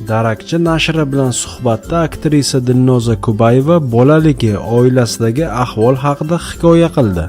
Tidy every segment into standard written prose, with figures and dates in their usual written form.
Darakchi nashri bilan suhbatda aktrisa Dilnoza Kubayeva bolaligi, oilasidagi ahvol haqida hikoya qildi.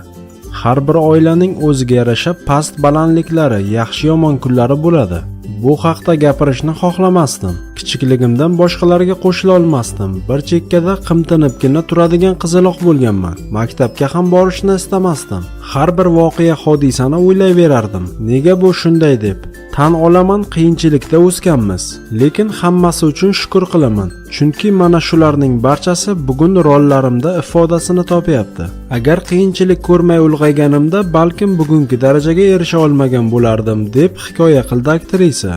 Har bir oilaning o'ziga yarasha past balandliklari, yaxshi-yomon kunlari bo'ladi. Bu haqda gapirishni xohlamasdim. Kichikligimdan boshqalarga qo'shila olmasdim. Bir chekkada qimtinibgina turadigan qizaloq bo'lganman. Maktabga ham borishni istamasdim. Har bir voqea hodisani o'ylayverardim. Nega bu shunday deb. Tan olaman, qiyinchilikda o'sganmiz. Lekin hammasi uchun shukr qilaman. Chunki mana shularning barchasi bugun rollarimda ifodasini topyapti. Agar qiyinchilik ko'rmay ulg'ayganimda, balkim bugungi darajaga erisha olmagan bo'lardim, deb hikoya qildi aktrisa.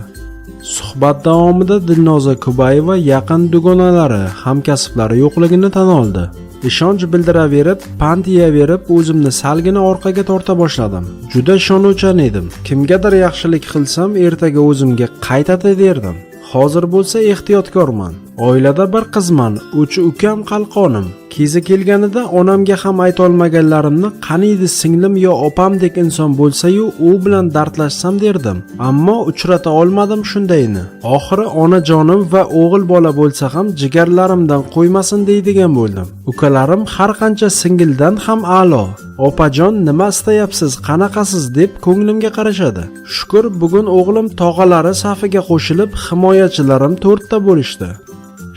Suhbat davomida Dilnoza Kubayeva yaqin dugonalari, hamkasblari yo'qligini tan oldi. Ishonch bildiraverib, pand yeyaverib, o'zimni salgina orqaga torta boshladim. Juda ishonuvchan edim. Kimgadir yaxshilik qilsam, ertaga o'zimga qaytadi derdim. Hozir bo'lsa ehtiyotkorman. Oilada bir qizman, uch ukam qalqonim. Kezi kelganida onamga ham aytolmaganlarimni qaniydi singlim yo opamdek inson bo'lsa-yu, u bilan dardlashsam derdim. Ammo uchrata olmadim shundayini. Oxiri onajonim va o'g'il bola bo'lsa ham jigarlarimdan qo'ymasin deydigan bo'ldim. Ukalarim har qancha singildan ham a'lo. Opajon, nima istayapsiz, qanaqasiz deb ko'nglimga qarashadi. Shukr, bugun o'g'lim tog'alari safiga qo'shilib, himoyachilarim to'rtta bo'lishdi.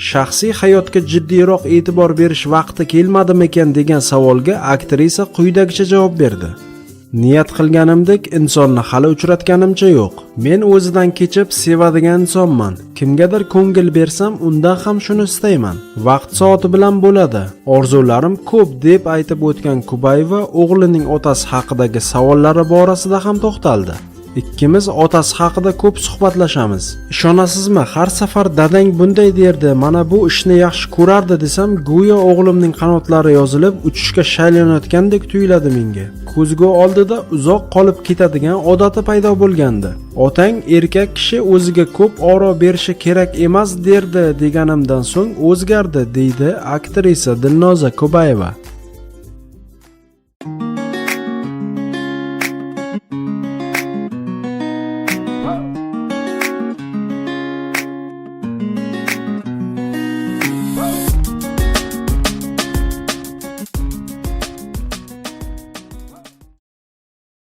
Shaxsiy hayotga jiddiyroq e'tibor berish vaqti kelmadimikan degan savolga aktrisa quyidagicha javob berdi. Niyat qilganimdek insonni hali uchratganimcha yo'q. Men o'zidan kechib sevadigan insonman. Kimgadir ko'ngil bersam, undan ham shuni istayman. Vaqt soati bilan bo'ladi. Orzularim ko'p deb aytib o'tgan Kubayeva o'g'lining otasi haqidagi savollari borasida ham to'xtaldi. Ikkimiz otasi haqida ko'p suhbatlashamiz. Ishonasizmi, har safar dadang bunday derdi, mana bu ishni yaxshi ko'rardi desam, go'yo o'g'limning qanotlari yozilib, uchishga shaylanayotgandek tuyuladi menga. Ko'zgu oldida uzoq qolib ketadigan odati paydo bo'lgandi. Otang erkak kishi o'ziga ko'p oro berishi kerak emas derdi deganimdan so'ng o'zgardi, deydi aktrisa Dilnoza Kubayeva.